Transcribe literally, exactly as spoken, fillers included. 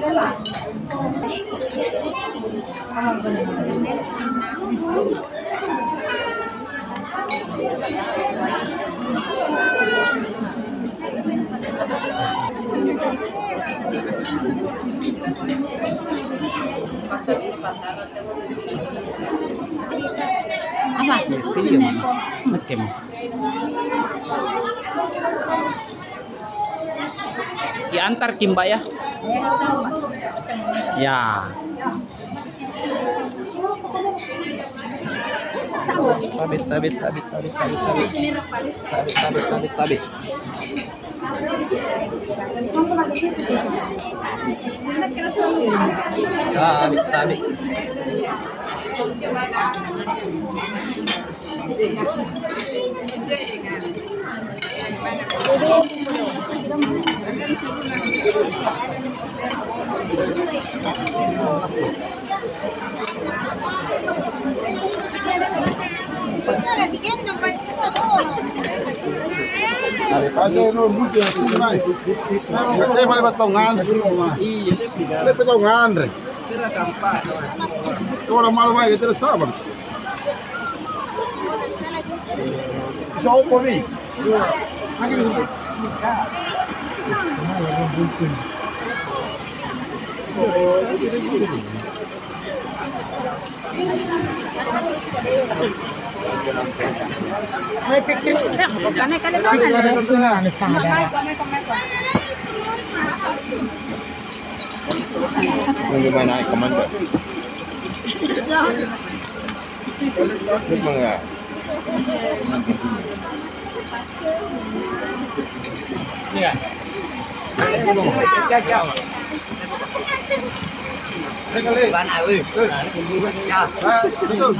Apa? Iya, iya, Mama. Oke, Ma. Diantar ki, Mbak, ya? Ya. Tabi', tabi', tabi'. Tabi', tabi', tabi', tabi'. Tabi', tabi'. Aja no buti aku nai. Saya paling batong nganre. Iya, dia pindah. Dia batong nganre. Orang malu mai kita sabar. Sopo ni? Mai pikir, eh, bukannya kali mana? Nunggu mai naik ke mana? Ini mana ya? Iya. Mana, weh? Ya. Ah, betul.